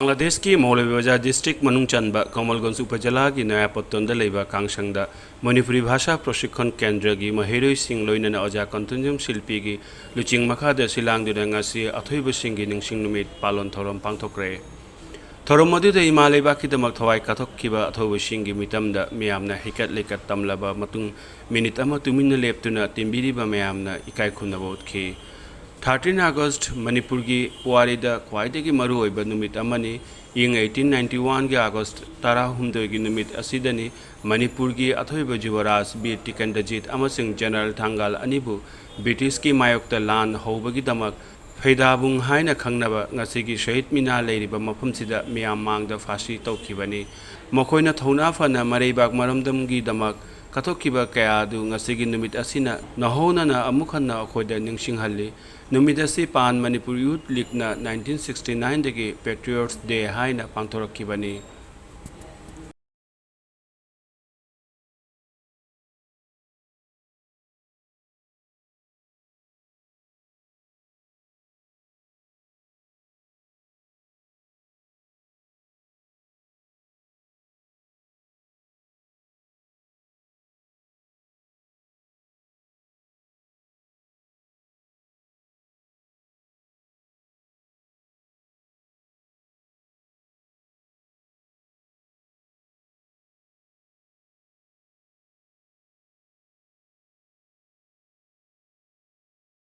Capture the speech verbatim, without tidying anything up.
ꯕꯪꯒ꯭ꯂꯥꯗꯦꯁꯀꯤ ꯃꯧꯂꯚꯤꯕꯥꯖꯥꯔ ꯗꯤꯁꯇ꯭ꯔꯤꯛ ꯃꯅꯨꯡ ꯆꯟꯕ ꯀꯃꯜꯒꯟꯖ ꯎꯄꯖꯤꯂꯥꯒꯤ ꯅꯌꯥꯄꯠꯇꯣꯟꯗ ꯂꯩꯕ ꯀꯥꯡꯁꯪꯗ ꯃꯅꯤꯄꯨꯔꯤ ꯚꯥꯁꯥ ꯄ꯭ꯔꯣꯁꯤꯛꯈꯣꯟ ꯀꯦꯟꯗ꯭ꯔꯒꯤ ꯃꯍꯩꯔꯣꯏꯁꯤꯡ ꯂꯣꯏꯅꯅ ꯑꯣꯖꯥ ꯀꯟꯇꯨꯟꯖꯝ ꯁꯤꯜꯄꯤꯒꯤ ꯂꯨꯆꯤꯡ ꯃꯈꯥꯗ ꯁꯤꯜ ꯂꯥꯡꯗꯨꯅ ꯉꯁꯤ ꯑꯊꯣꯏꯕꯁꯤꯡꯒꯤ ꯅꯤꯡꯁꯤꯡ ꯅꯨꯃꯤꯠ ꯄꯥꯂꯣꯟ ꯊꯧꯔꯝ ꯄꯥꯡꯊꯣꯛꯈ꯭ꯔꯦ꯫ ꯊꯧꯔꯝ ꯑꯗꯨꯗ ꯏꯃꯥ ꯂꯩꯕꯥꯛꯀꯤꯗꯃꯛ ꯊꯋꯥꯏ ꯀꯠꯊꯣꯛꯈꯤꯕ ꯑꯊꯧꯕꯁꯤꯡꯒꯤ ꯃꯤꯇꯝꯗ ꯃꯤꯌꯥꯝꯅ ꯍꯩꯀꯠ ꯂꯩꯀꯠ ꯇꯝꯂꯕ ꯃꯇꯨꯡ ꯃꯤꯅꯤꯠ ꯑꯃ ꯇꯨꯃꯤꯟꯅ ꯂꯦꯞꯇꯨꯅ ꯇꯤꯟꯕꯤꯔꯤꯕ ꯃꯌꯥꯝꯅ ꯏꯀꯥꯏ ꯈꯨꯝꯅꯕ ꯎꯠꯈꯤ꯫ Thirteen August ꯃꯅꯤꯄꯨꯔꯒꯤ ꯄꯨꯋꯥꯔꯤꯗ ꯈ꯭ꯋꯥꯏꯗꯒꯤ ꯃꯔꯨꯑꯣꯏꯕ ꯅꯨꯃꯤꯠ ꯑꯃꯅꯤ꯫ ꯏꯪ eighteen ninety oneꯒꯤ August ꯇꯔꯥꯍꯨꯝꯗꯣꯏꯒꯤ ꯅꯨꯃꯤꯠ ꯑꯁꯤꯗꯅꯤ ꯃꯅꯤꯄꯨꯔꯒꯤ ꯑꯊꯣꯏꯕ ꯖꯨꯕꯔꯥꯖ ꯕꯤꯔ ꯇꯤꯀꯦꯟꯗ꯭ꯔꯖꯤꯠ ꯑꯃꯁꯨꯡ ꯖꯦꯅꯔꯦꯜ ꯊꯪꯒꯥꯜ ꯑꯅꯤꯕꯨ ꯕ꯭ꯔꯤꯇꯤꯁꯀꯤ ꯃꯥꯌꯣꯛꯇ ꯂꯥꯟ ꯍꯧꯕꯒꯤꯗꯃꯛ ꯐꯩꯗꯥꯕꯨꯡ ꯍꯥꯏꯅ ꯈꯪꯅꯕ ꯉꯁꯤꯒꯤ ꯁꯍꯤꯗ ꯃꯤꯅꯥ ꯂꯩꯔꯤꯕ ꯃꯐꯝꯁꯤꯗ ꯃꯤꯌꯥꯝ ꯃꯥꯡꯗ ꯐꯥꯁꯤ ꯇꯧꯈꯤꯕꯅꯤ꯫ ꯃꯈꯣꯏꯅ ꯊꯧꯅꯥ ꯐꯅ ꯃꯔꯩꯕꯥꯛ ꯃꯔꯝꯗꯝꯒꯤꯗꯃꯛ ꯀꯠꯊꯣꯛꯈꯤꯕ ꯀꯌꯥ ꯑꯗꯨ ꯉꯁꯤꯒꯤ ꯅꯨꯃꯤꯠ ꯑꯁꯤꯅ ꯅꯧꯍꯧꯅꯅ ꯑꯃꯨꯛ ꯍꯟꯅ ꯑꯩꯈꯣꯏꯗ ꯅꯤꯡꯁꯤꯡꯍꯜꯂꯤ꯫ ꯅꯨꯃꯤꯠ ꯑꯁꯤ ꯄꯥꯟ ꯃꯅꯤꯄꯨꯔ ꯌꯨꯊ ꯂꯤꯒꯅ nineteen sixty nineꯗꯒꯤ Patriots Day ꯍꯥꯏꯅ ꯄꯥꯡꯊꯣꯔꯛꯈꯤꯕꯅꯤ꯫